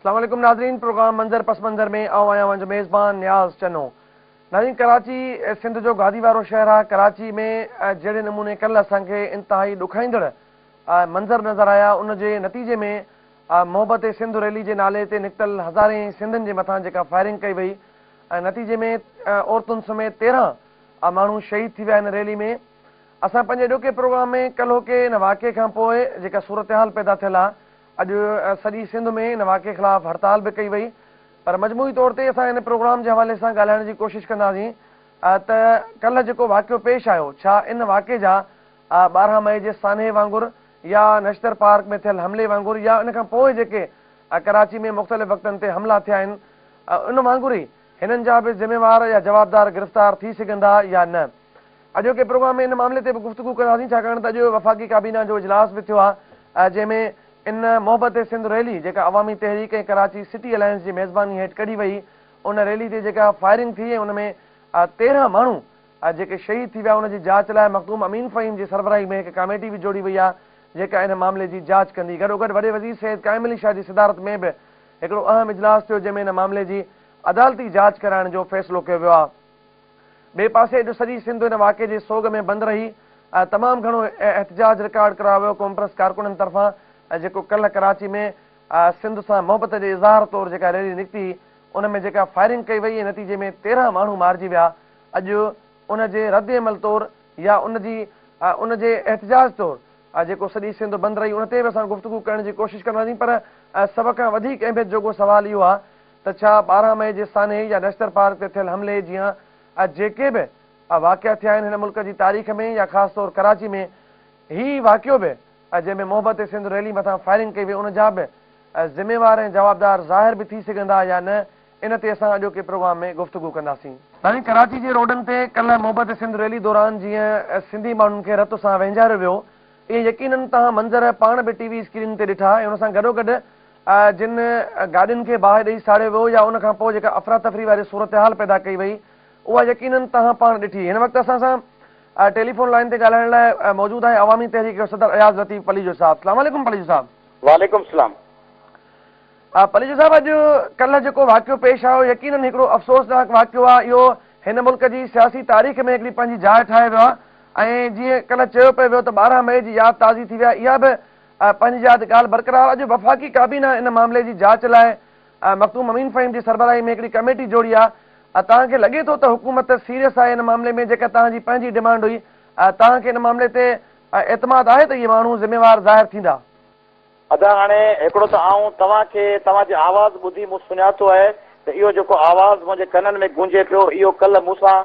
اسلام عليڪم ناظرين پروگرام منظر پس منظر ۾ آئون آهيان اوهان جو ميزبان نياز چنو. ناظرين ڪراچي سنڌ جو گادي وارو شهر آهي. ڪراچي ۾ جهڙي نموني ڪلهه اسان کي انتهائي ڏکائيندڙ منظر نظر آيا ان جي نتيجي ۾ محبت سنڌ ريلي جي نالي تي نڪتل هزارين سنڌين جي مٿان جيڪا فائرنگ ڪئي وئي ۽ نتيجي ۾ عورتن سميت 13 ماڻهو شهيد ٿي ويا ان ريلي ۾ اسان پنهنجي اڄوڪي پروگرام ۾ ڪلهوڪي ان واقعي کان پوء جيڪا صورتحال پيدا ٿيل آهي اڄ سڄي سنڌ ۾ ان واقعي خلاف هڙتال به ڪئي وئي پر مجموعي طور تي اسان ان پروگرام جي حوالي سان ڳالهائڻ جي ڪوشش ڪنداسين ته ڪلهه جيڪو واقعو پيش آيو ڇا ان واقعي جا 12 مئي جي سانحي وانگر يا نشتر پارڪ ۾ ٿيل حملي وانگر يا ان کان پوء جيڪي ڪراچي ۾ مختلف وقتن تي حملا ٿيا آهن ان وانگر ئي هنن جا به ذميوار يا جوابدار گرفتار ٿي سگهندا يا نه؟ اڄوڪي پروگرام ۾ ان معاملي تي به گفتگو ڪنداسين ڇاڪاڻ ته اڄ وفاقي ڪابينا جو اجلاس به ٿيو آهي جنهن ۾ ان محبت سنڌ ريلي جيڪا عوامي تحريڪ ۽ ڪراچي سٽي الائنس جي ميزباني هيٺ ڪڍي وئي ان ريلي تي جيڪا فائرنگ ٿي ۽ ان ۾ 13 ماڻهو جيڪي شهيد ٿي ويا ان جي جاچ لاء مخدوم امين فهيم جي سربراهي ۾ هڪ ڪاميٽي به جوڙي وئي آهي جيڪا ان معاملي جي جاچ ڪندي. گڏوگڏ وڏي وزير سيد قائم علي شاهه جي صدارت ۾ به هڪڙو اهم اجلاس ٿيو جنهن ۾ ان معاملي جي عدالتي جاچ ڪرائڻ جو فيصلو ڪيو ويو آهي. ٻئي پاسي اڄ سڄي سنڌ ان واقعي جي سوڳ ۾ بند رهي. تمام گهڻو احتجاج رڪارڊ ڪرايو ويو قومپرست ڪارڪنن طرفان جيڪو ڪلهه ڪراچي ۾ سنڌ سان محبت جي اظهار طور جيڪا ريلي نڪتي ان ۾ جيڪا فائرنگ ڪئي وئي ۽ نتيجي ۾ 13 ماڻهو مارجي ويا اڄ ان جي رد عمل طور يا ان جي ان جي احتجاج طور جيڪو سڄي سنڌ بند رهي ان تي به اسان گفتگو ڪرڻ جي ڪوشش ڪنداسين پر سڀ کان وڌيڪ اهميت جوڳو سوال اهو آهي ته ڇا 12 مئي جي سانحي يا نشتر پارڪ تي ٿيل حملي جيان جيڪي به واقعا ٿيا آهن هن ملڪ جي تاريخ ۾ يا خاص طور ڪراچي ۾ هي واقعو به جنهن ۾ محبت سنڌ ريلي مٿان فائرنگ ڪئي وئي ان جا به ذميوار ۽ جوابدار ظاهر به ٿي سگهندا يا نه ان تي اسان اڄوڪي پروگرام ۾ گفتگو ڪنداسين. سائين ڪراچي جي روڊن تي ڪلهه محبت سنڌ ريلي دوران جيئن سنڌي ماڻهن کي رت سان وهنجاريو ويو اهي يقينن توهان منظر پاڻ به ٽي وي اسڪرين تي ڏٺا ۽ ان سان گڏوگڏ جن گاڏين کي باهه ڏئي ساڙيو ويو يا ان کان پوء جيڪا افراتفري واري صورتحال پيدا ڪئي وئي اها يقينن توهان پاڻ ڏٺي. هن وقت اسان سان ٽيليفون لائين تي ڳالهائڻ لاء موجود آهي عوامي تحريڪ جو صدر اياز لطيف پليجو صاحب. السلام عليڪم پليجو صاحب. وعليڪم السلام. پليجو صاحب اڄ ڪلهه جيڪو واقعو پيش آيو يقينن هڪڙو افسوسناڪ واقعو آهي. اهو هن ملڪ جي سياسي تاريخ ۾ هڪڙي پنهنجي جاء ٺاهي ويو آهي ۽ جيئن ڪلهه چيو پئي ويو ته 12 مئي جي ياد تازي ٿي وئي آهي اها به پنهنجي جاء تي ڳالهه برقرار. اڄ وفاقي ڪابينا ان معاملي جي جاچ لاء مخدوم امين فهيم جي سربراهي ۾ هڪڙي ڪميٽي جوڙي آهي. توهان کي لڳي ٿو ته حڪومت سيريس آهي ان معاملي ۾ جيڪا توهان جي پنهنجي ڊمانڊ هئي توهان کي ان معاملي تي اعتماد آهي ته اهي ماڻهو ذميوار ظاهر ٿيندا؟ ادا هاڻي هڪڙو ته آئون توهان کي توهان جي آواز ٻڌي مون سڃاتو آهي ته اهو جيڪو آواز منهنجي ڪنن ۾ گونجي پيو اهو ڪلهه مون سان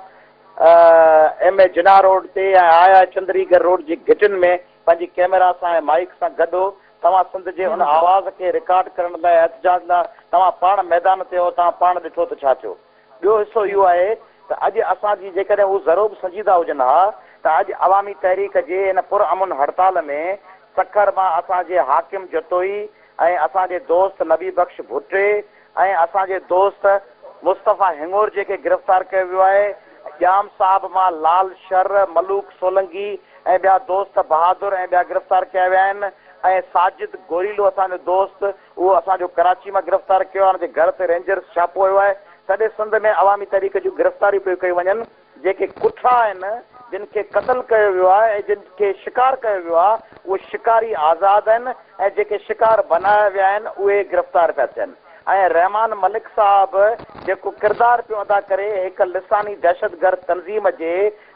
ايم اي جناح روڊ تي ۽ آء آء چندريگر روڊ جي گهٽين ۾ پنهنجي ڪئميرا سان ۽ مائيڪ سان گڏ هو توهان سنڌ جي ان آواز کي رڪارڊ ڪرڻ لاء احتجاج لاء توهان پاڻ ميدان تي هو توهان پاڻ ڏٺو ته ڇا ٿيو. ٻيو حصو اهو آهي ته اڄ اسان جي جيڪڏهن هو ذرو به سنجيده هجن ها ته اڄ عوامي تحريڪ جي ان پر امن هڙتال ۾ سکر مان اسان جي حاڪم جتوئي ۽ اسان جي دوست نبي بخش ڀٽي ۽ اسان جي دوست مصطفيٰ هڱورجي کي گرفتار ڪيو ويو آهي، ڄام صاحب مان لال شر، ملوڪ سولنگي ۽ ٻيا دوست بهادر ۽ ٻيا گرفتار ڪيا ويا آهن ۽ ساجد گوريلو اسان جو دوست اهو اسان جو ڪراچي مان گرفتار ڪيو آهي، ان جي گهر تي رينجرز ڇاپو هنيو آهي، سڄي سنڌ ۾ عوامي تحريڪ جون گرفتاريون پيون ڪيون وڃن، جيڪي ڪٺا آهن، جن کي قتل ڪيو ويو آهي ۽ جن کي شڪار ڪيو ويو آهي، اهي شڪاري آزاد آهن ۽ جيڪي شڪار بنايا ويا آهن، اهي گرفتار پيا ٿين ۽ رحمان ملڪ صاحب جيڪو ڪردار پيو ادا ڪري هڪ لساني دهشتگرد تنظيم جي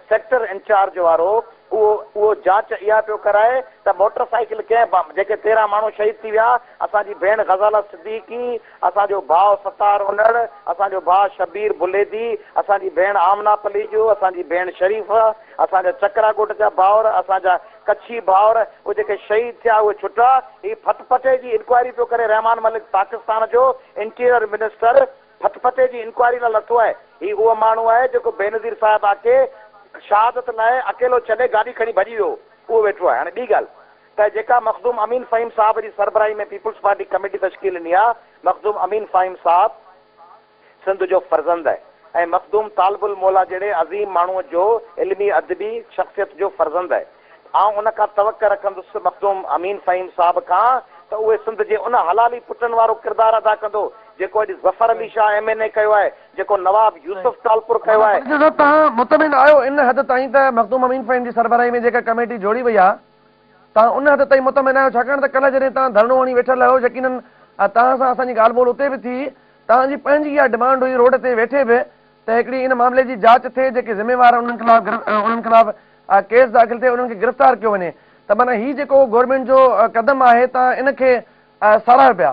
سيڪٽر انچارج وارو اهو اهو جاچ اها پيو ڪرائي ته موٽر سائيڪل ڪنهن جيڪي 13 ماڻهو شهيد ٿي ويا اسان جي ڀيڻ غزاله صديقي اسان جو ڀاء ستار انڙ اسان جو ڀاء شبير بليدي اسان جي ڀيڻ آمنه پليجو اسان جي ڀيڻ شريفه اسان جا چڪرا ڳوٺ جا ڀائر اسان جا ڪڇي ڀائر اهي جيڪي شهيد ٿيا اهي ڇٽا هي ڦٽ ڦٽي جي انڪوائري پيو ڪري رحمان ملڪ پاڪستان جو انٽيريئر منسٽر ڦٽ ڦٽي جي انڪوائري لاء لٿو آهي. هي اهو ماڻهو آهي جيڪو بينظير صاحبه کي شهادت لاء اڪيلو ڇڏي گاڏي کڻي ڀڄي ويو هو. اهو ويٺو آهي. هاڻي ٻي ڳالهه ته جيڪا مخدوم امين فهيم صاحب جي سربراهي ۾ پيپلز پارٽي ڪميٽي تشڪيل ڏني آهي، مخدوم امين فهيم صاحب سنڌ جو فرزند آهي ۽ مخدوم طالب الموليٰ جهڙي عظيم ماڻهوء جو علمي ادبي شخصيت جو فرزند آهي. آئون ان کان توقع رکندس مخدوم امين فهيم صاحب کان ته اهي سنڌ جي ان حلالي پٽن وارو ڪردار ادا ڪندو جيڪو اڄ Zafar Ali Shah M N A ڪيو آهي، جيڪو نواب يوسف ٽالپر ڪيو آهي. پليجو صاحب توهان مطمئن آهيو ان حد تائين ته مخدوم امين فهيم جي سربراهي ۾ جيڪا ڪميٽي جوڙي وئي آهي توهان ان حد تائين مطمئن آهيو ڇاڪاڻ ته ڪلهه جڏهن توهان ڌرڻو هڻي ويٺل هيو يقينن توهان سان اسان جي ڳالهه ٻولهه اتي به ٿي توهان جي پنهنجي اها ڊمانڊ هئي روڊ تي ويٺي به ته هڪڙي ان معاملي جي جاچ ٿئي جيڪي ذميوار انهن خلاف انهن خلاف ڪيس داخل ٿئي انهن کي گرفتار ڪيو وڃي ته معنيٰ هي جيڪو گورنمينٽ جو قدم آهي توهان ان کي ساراهيو پيا.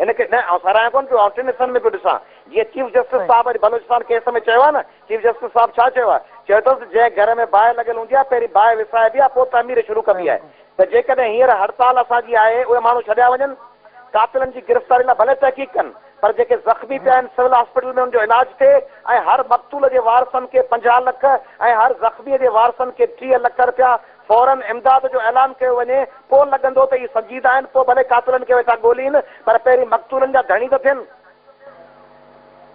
ان کي نه آئون ساراهيان ڪونه پيو آئون ٽن حصن ۾ پيو ڏسان جيئن چيف جسٽس صاحب اڄ بلوچستان ڪيس ۾ چيو آهي نه چيف جسٽس صاحب ڇا چيو آهي چيو اٿس ته جنهن گهر ۾ باهه لڳل هوندي آهي پهرين باهه وسائبي آهي پوء تعمير شروع ڪبي آهي ته جيڪڏهن هينئر هڙتال اسان جي آهي اهي ماڻهو ڇڏيا وڃن قاتلن جي گرفتاري لاء ڀلي تحقيق ڪن پر جيڪي زخمي پيا آهن سول هاسپيٽل ۾ ان جو علاج ٿئي ۽ هر مقتول جي وارثن کي 50 لک ۽ هر زخمي جي وارثن کي 30 لک رپيا فورن امداد جو اعلان ڪيو وڃي، پوء لڳندو ته اهي سنجيده آهن، پوء ڀلي قاتلن کي ويٺا ڳولين، پر پهرين مقتولن جا ڌڻي ته ٿين.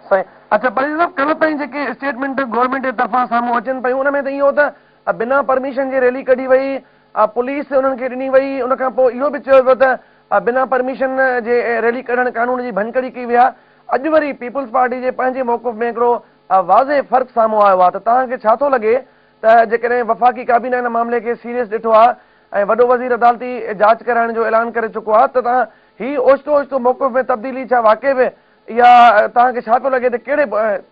سائين اڇا پريزي صاحب ڪلهه تائين جيڪي اسٽيٽمينٽ گورنمينٽ جي طرفان سامهون اچن پيون ان ۾ ته ائين هو ته بنا پرميشن جي ريلي ڪڍي وئي پوليس انهن کي ڏني وئي ان کان پوء اهو به چيو ويو ته بنا پرميشن جي ريلي ڪڍڻ قانون جي ڀڃڪڙي ڪئي وئي آهي اڄ وري پيپلز پارٽي جي پنهنجي موقف ۾ هڪڙو واضح فرق سامهون آيو آهي ته توهان کي ڇا ٿو لڳي ته جيڪڏهن وفاقي ڪابينا ان معاملي کي سيريس ڏٺو آهي ۽ وڏو وزير عدالتي جاچ ڪرائڻ جو اعلان ڪري چڪو آهي ته توهان هي اوچتو اوچتو موقف ۾ تبديلي ڇا واقعي به اها توهان کي ڇا پيو لڳي ته ڪهڙي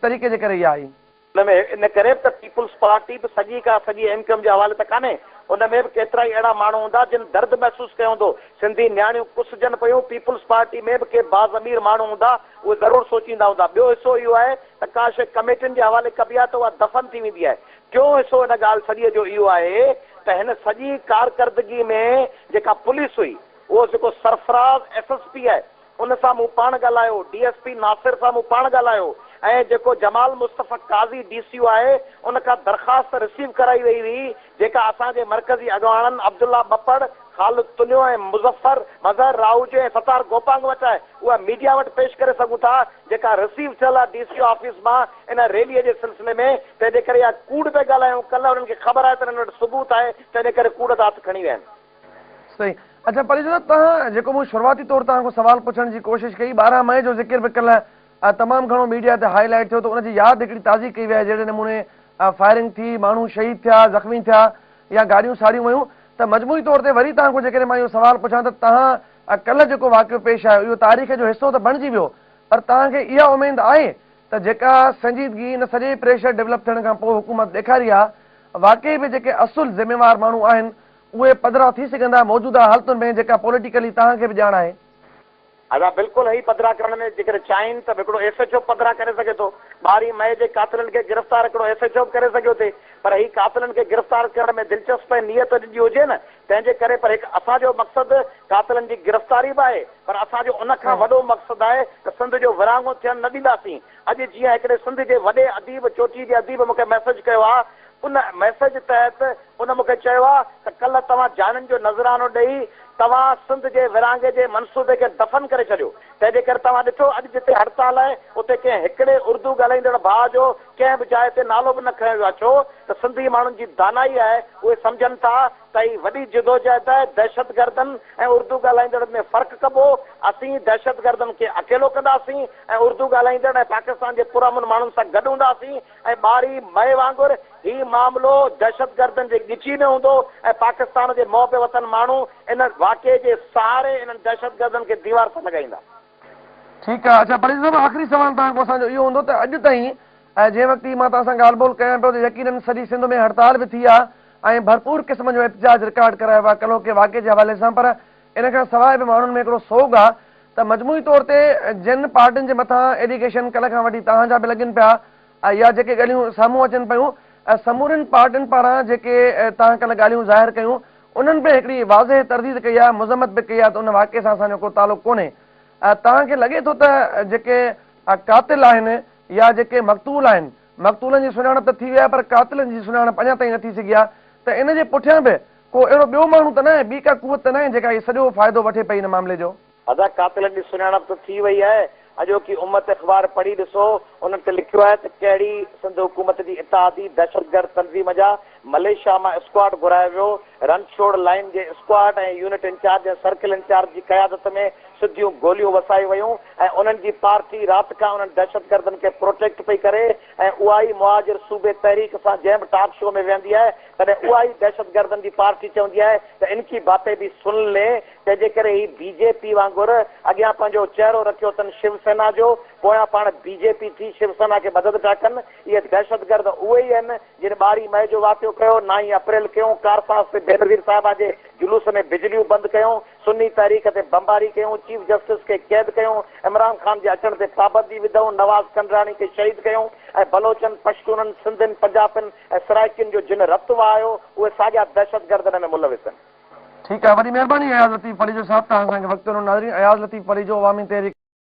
طريقي جي ڪري اها آئي؟ ان ۾ ان ڪري به ته پيپلز پارٽي به سڄي ڪا سڄي ايم ڪيو ايم جي حوالي ته ڪانهي. ان ۾ به ڪيترائي اهڙا ماڻهو هوندا جن درد محسوس ڪيو هوندو. سنڌي نياڻيون ڪسجن پيون، پيپلز پارٽي ۾ به ڪي باضمير ماڻهو هوندا، اهي ضرور سوچيندا هوندا. ٻيو حصو اهو آهي ته ڪا شيء ڪميٽين جي حوالي ڪبي آهي ته اها دفن ٿي ويندي آهي. ٽيون حصو ان ڳالهه سڄيء جو اهو آهي ته هن سڄي ڪارڪردگي ۾ جيڪا پوليس هئي، اهو جيڪو سرفراز ايس ايس پي آهي، ان سان مون پاڻ ڳالهايو، ڊي ايس پي ناصر سان مون پاڻ ڳالهايو ۽ جيڪو Jamal Mustafa Qazi D C O آهي، ان کان درخواست رسيو ڪرائي وئي هئي، جيڪا اسان جي مرڪزي اڳواڻن عبدالله ٻپڙ، خالد تنيو ۽ مظفر مظهر راهوجي ۽ ستار گوپانگ وٽ آهي، اها ميڊيا وٽ پيش ڪري سگهون ٿا، جيڪا رسيو ٿيل آهي ڊي سي او آفيس مان ان ريلي جي سلسلي ۾، تنهن جي ڪري اها ڪوڙ پئي ڳالهايون، ڪلهه انهن کي خبر آهي ته انهن وٽ ثبوت آهي، تنهن جي ڪري ڪوڙ تان هٿ کڻي ويا آهن. صحيح. اڇا پريزو صاحب توهان جيڪو مون شروعاتي طور توهان کان سوال پڇڻ جي ڪوشش ڪئي 12 مئي جو ذڪر به ڪلهه تمام گهڻو ميڊيا تي هائي لائيٽ ٿيو ته ان جي ياد هڪڙي تازي ڪئي وئي آهي جهڙي نموني فائرنگ ٿي ماڻهو شهيد ٿيا زخمي ٿيا يا گاڏيون ساڙيون ويون ته مجموعي طور تي وري توهان کان جيڪڏهن مان اهو سوال پڇان ته توهان ڪلهه جيڪو واقعو پيش آيو اهو تاريخ جو حصو ته بڻجي ويو پر توهان کي اها اميد آهي ته جيڪا سنجيدگي ان سڄي پريشر ڊولپ ٿيڻ کان پوء حڪومت ڏيکاري آهي واقعي به جيڪي اصل ذميوار ماڻهو آهن اهي پڌرا ٿي سگهندا موجوده حالتن ۾ جيڪا پوليٽيڪلي توهان کي به ڄاڻ آهي. ادا بلڪل هي پڌرا ڪرڻ ۾ جيڪڏهن چاهين ته به هڪڙو ايس ايڇ او به پڌرا ڪري سگهي ٿو. 12 مئي جي قاتلن کي گرفتار هڪڙو ايس ايڇ او به ڪري سگهيو ٿي پر هي قاتلن کي گرفتار ڪرڻ ۾ دلچسپ ۽ نيت جن جي هجي نه تنهن جي ڪري پر هڪ اسان جو مقصد قاتلن جي گرفتاري به آهي پر اسان جو ان کان وڏو مقصد آهي ته سنڌ جو ورهاڱو ٿيڻ نه ڏينداسين. اڄ جيئن هڪڙي سنڌ جي وڏي اديب چوٽي جي اديب مون کي ميسيج ڪيو آهي ان ميسيج تحت ان مون کي چيو آ ته ڪلهه توهان جانين جو نذرانو ڏئي توهان سنڌ جي ورهاڱي جي منصوبي کي دفن ڪري ڇڏيو. تنهن جي ڪري توهان ڏٺو اڄ جتي هڙتال آهي اتي ڪنهن هڪڙي اردو ڳالهائيندڙ ڀاء جو ڪنهن به جاء تي نالو به نه کنيو ويو آهي ڇو ته سنڌي ماڻهن جي دانائي آهي اهي سمجهن ٿا ته هي وڏي جدوجهد آهي دهشتگردن ۽ اردو ڳالهائيندڙن ۾ فرق ڪبو اسين دهشتگردن کي اڪيلو ڪنداسين ۽ اردو ڳالهائيندڙ ۽ پاڪستان جي پرامن ماڻهن سان گڏ هونداسين ۽ 12 مئي وانگر هي معاملو دهشتگردن جي ڳچي ۾ هوندو ۽ پاڪستان جي محب وطن ماڻهو ان واقعي جي سهاري انهن دهشتگردن کي ديوار سان لڳائيندا. ٺيڪ آ اڇا پريزي صاحب آخري سوال توهان کان اسان جو اهو هوندو ته اڄ تائين جنهن وقت هي مان توهان سان ڳالهه ٻولهه ڪيان پيو ته يقينن سڄي سنڌ ۾ هڙتال به ٿي آ ۽ ڀرپور قسم جو احتجاج رڪارڊ ڪرايو آ ڪلهوڪي واقعي جي حوالي سان پر ان کان سواء به ماڻهن ۾ هڪڙو سوڳ آ ته مجموعي طور تي جن پارٽين جي مٿان ايليگيشن ڪلهه کان وٺي توهان جا به لڳن پيا يا جيڪي ڳالهيون سامهون اچن پيون سمورين پارٽين پاران جيڪي توهان ڪلهه ڳالهيون ظاهر ڪيون انهن به هڪڙي واضح ترديد ڪئي آهي مذمت به ڪئي آهي ته ان واقعي سان اسان جو ڪو تعلق ڪونهي توهان کي لڳي ٿو ته جيڪي قاتل آهن يا جيڪي مقتول آهن مقتولن جي سڃاڻپ ته ٿي وئي آهي پر قاتلن جي سڃاڻپ اڃا تائين نه ٿي سگهي آهي ته ان جي پٺيان به ڪو اهڙو ٻيو ماڻهو ته ناهي ٻي ڪا قوت ته ناهي جيڪا هي سڄو فائدو وٺي پئي ان معاملي جو. ادا قاتلن جي سڃاڻپ ته ٿي وئي آهي، اڄوڪي امت اخبار پڙهي ڏسو، انهن تي لکيو آهي ته ڪهڙي سنڌ حڪومت جي اتحادي دهشتگرد تنظيم جا مليشيا مان اسڪواڊ گهرايو ويو، رنڇوڙ لائين جي squad ۽ unit incharge ۽ circle incharge جي قيادت ۾ سڌيون گوليون وسايون ويون ۽ انهن جي پارٽي رات کان انهن دهشتگردن کي پروٽيڪٽ پئي ڪري ۽ اها ئي مهاجر صوبي تحريڪ سان جنهن به ٽاڪ شو ۾ ويهندي آهي تڏهن اها ئي دهشتگردن جي پارٽي چوندي آهي ته ان ڪي باتين ڀي سن لين تنهن جي ڪري هي بي جي پي وانگر اڳيان پنهنجو چهرو رکيو اٿن شو سينا جو پويان پاڻ بي جي پي ٿي شو سينا کي مدد پيا ڪن اهي دهشتگرد اهي ئي آهن جن ٻارهين مئي جو واقعو ڪيو، نائين اپريل ڪيون، ڪارساز تي بينظير صاحبه جي جلوس ۾ بجليون بند ڪيون، سني تحريڪ تي بمباري ڪيون، چيف جسٽس کي قيد ڪيون، عمران خان جي اچڻ تي پابندي وڌئون، نواز ڪنڊراڻي کي شهيد ڪيون ۽ بلوچن، پشتونن، سنڌين، پنجاپين ۽ سرائيڪين جو جن رت وهايو، اهي ساڳيا دهشتگرد ان ۾ ملوث آهن. ٺيڪ آهي وڏي مهرباني اياز لطيف پليجو صاحب توهان اسان کي وقت ڏنو ناظرين اياز لطيف پليجو عوامي تحريڪ.